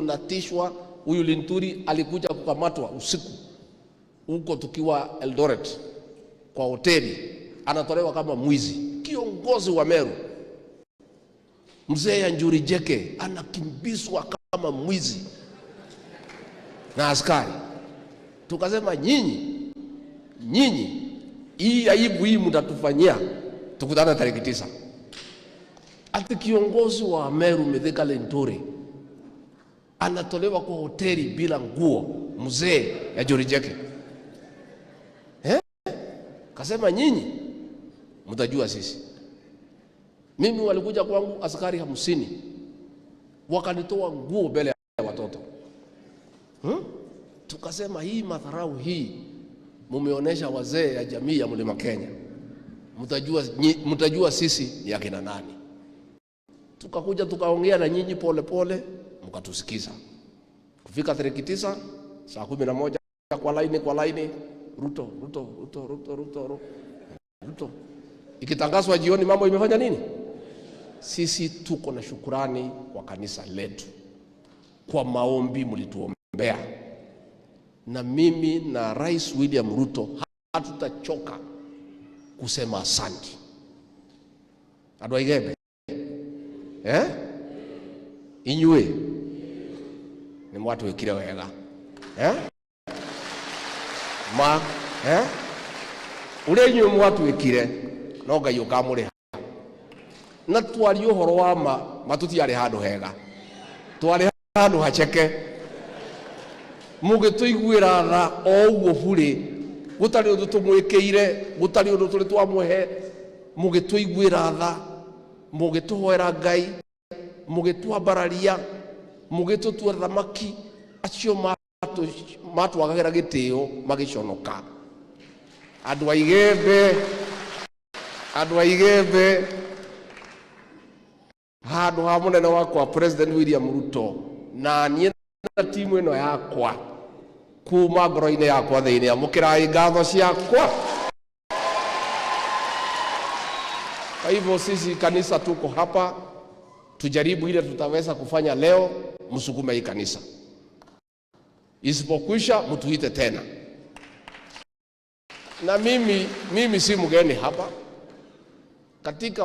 Tunatishwa. Huyu Linturi alikuja kukamatwa usiku huko tukiwa Eldoret kwa hoteli, anatolewa kama mwizi. Kiongozi wa Meru mzee ya Njuri Jeke anakimbizwa kama mwizi na askari. Tukasema nyinyi, nyinyi hii aibu hii mtatufanyia, tukutane tarehe 9. Ati kiongozi wa Meru Mithika Linturi anatolewa kwa hoteli bila nguo, mzee ya Njuri Jeke eh? Kasema nyinyi mtajua sisi. Mimi walikuja kwangu askari 50 wakanitoa nguo mbele ya watoto. Tukasema hii madharau hii mumeonesha wazee ya jamii ya Mlima Kenya, mtajua sisi ni akina nani. Tukakuja tukaongea na nyinyi pole pole, mkatusikiza. Kufika tarehe 9 saa 11 kwa laini kwa laini, Ruto Ruto Ruto Ruto Ruto Ruto. Ikitangazwa jioni, mambo imefanya nini? Sisi tuko na shukurani kwa kanisa letu kwa maombi mlituombea, na mimi na Rais William Ruto hatutachoka kusema asante. Andũ a Igembe eh? Inyuĩ nĩ mwatwĩkire wega eh? Ma eh? Ũrĩa inyuĩ mwatwĩkire no Ngai ũkamũrĩha. Na twarie ũhoro wa ma, ma tũtiarĩ handũ hega, twarĩ handũ haceke, mũgĩtũiguĩra tha o ũguo burĩ, gũtarĩ ũndũ tũmwĩkĩire, gũtarĩ ũndũ tũrĩ twamũhe, mũgĩtũiguĩra tha, mũgĩtũhoera Ngai, mũgĩtwambararia, mũgĩtũtua thamaki, acio matwagagĩra gĩtĩo magĩconoka. Andũ a Igembe, andũ a Igembe, handũ ha mũnene wakwa President William Ruto na niĩ na timu ĩno yakwa kuma ngoro-inĩ yakwa thĩinĩ, amũkĩrai ngatho ciakwa. Kwa hivyo sisi kanisa tuko hapa, tujaribu ile tutaweza kufanya leo, msukume hii kanisa. Isipokwisha mtuite tena. Na mimi si mgeni hapa. Katika